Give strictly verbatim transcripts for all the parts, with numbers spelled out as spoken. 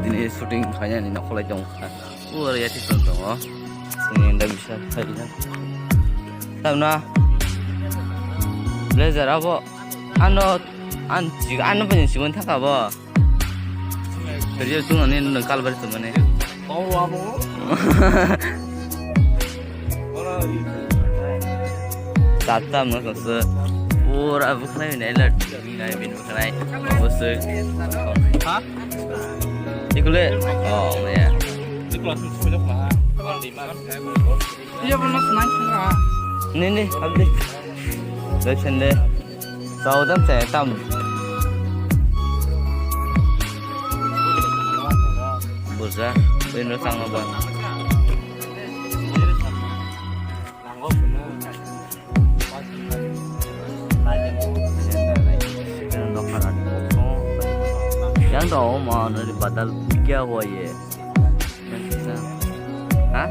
Ini shooting khainani nokholai tong kha. Ua ya ti tong tongo. Sini nda bisa khaina. Tamna blazer abo ano an ano pun simun thaka bo. Video tu nani nang kalbar tu mane. Tata mo so pura bukhnai nai la nai bin bukhnai. Bo se. Ha? Ikule. Oh, ya. Iya, pernah senang. Ni, ni, abdi. Dai sende. Saudam saya tam. Burza, ini sang apa? Yang tahu mau dari badal kya hua ye? Ha?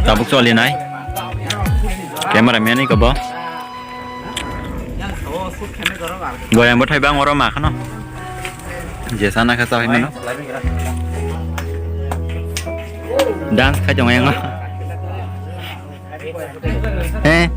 Tabuk choli nai. Camera man ni kobo. Goyang bo thai bang oro ma khano. Je sana kha chahai mano. Dance khai tong yang. Eh.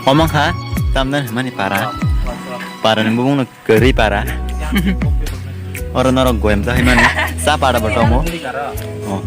Omong kha, tamdan mani para. Para ni bubung no. Kwrwi para. Oro norok goyam chahai mani. Cha para bo tongo. Oh.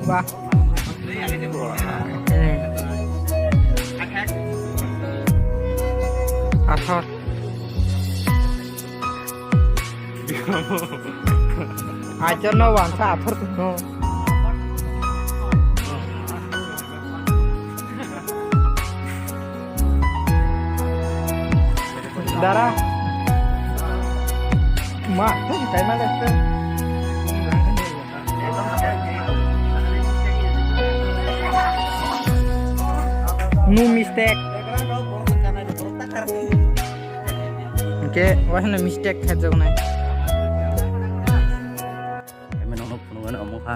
Wah. Hmm. Asal. Aichorno wansa aphar tongkho. Dara. Ma, tong kaima leste. No mistake. Oke, wahana mistake khajawnai. Eme nokno phunukgano omo kha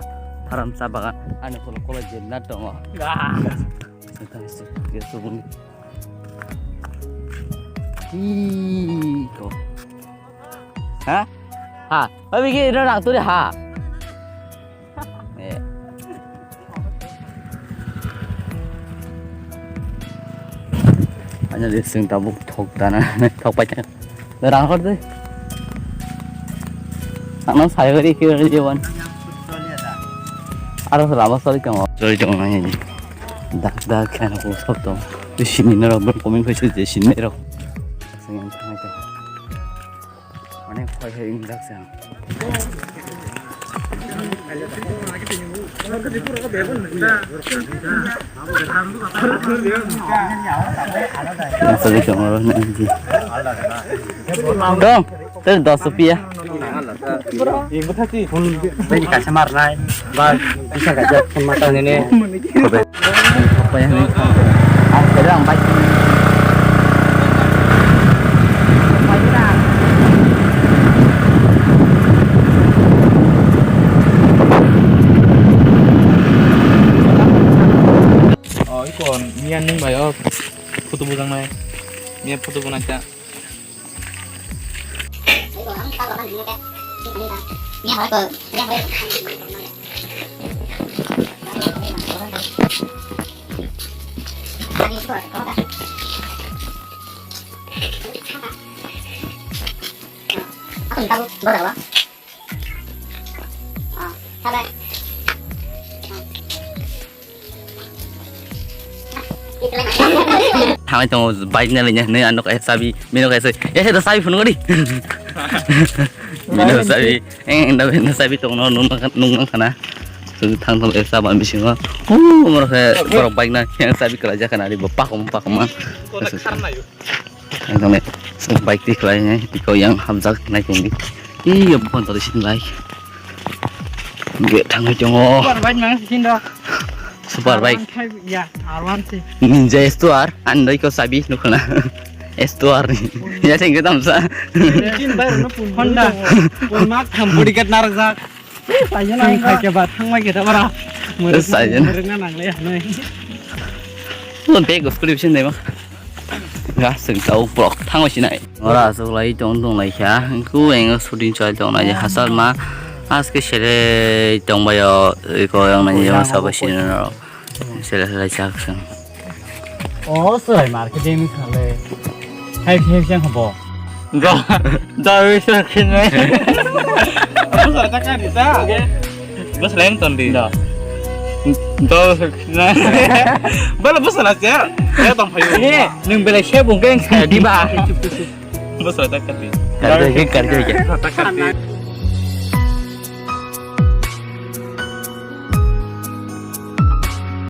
pharam cha bagan. Ani kholo kholo jemna tongo. Ah. Sengkang suk, ya, subung. Ih, kok. Ha? Ha? Abi ki ino nang turi ha? Eh. Ano de sing tabuk thok dana, thok pacha. Rang hor de. Ano sai gari ki gari jewan. Aro lama sali tongo. Sali tongo nai. Dak dak khana ko sab tongo. Sini naro ber comment khai sui je sini naro. Sing yang khai ta. Onek khai khai ing dak sang. Sali tongo nai. Dong, teri dos rupiah. Bini kaisa marnai, ba bisa kaisa phone mata nini. Ang kaya ang bike. Oh, iko miya nung bai, oh, photo bujang nai. Miya photo bujang nai. Thangwi tongo bike nalai nya hinwi ano kaisa chabi bino kaisa ya se da chabi phunukgo di. Bino chabi eh da bino chabi tongno nung nung khana. Thang thang kaisa ban bisingo. Umro khe borok bike na yang chabi kwlai jakha nari bo pakom pakom ma. Ekdom bike twi khlai nai twi kho yang hamjak nai tongdi. Ih, yo phone tadi sini lai. Ge thangwi tongo. Super bike nang sini do. Super bike. R one five, ya, R one six. Ninja S two R, andoi ko sabi nukuna. S two R ni. Ya sing ke tamsa. Honda. Pun mak tham bodyguard narjak. Saiyana ang khaike ba thangmai khe ta bara. Saiyana. Murung na nangle hanoi. Lo bag of solution dai ma. Ga sing tau prok thangmai sinai. Ora asuk lai tong tong lai kha. Ku eng shooting chai tong nai hasal ma. Aske sele tong bayo ko yang nai ma sabo sinai. Sele lai chak sang. Oh, sorai marketing khale. Hai, hai, hai, habo. Da, da, wisa khinai. Bus ada kan kita? Bus lain ton di. Da. Da, wisa khinai. Bala bus ada aja. Ya tong payu. Eh, nung bela siap mungkin saya di ba. Bus ada kan di. Kerja ke, kerja ke.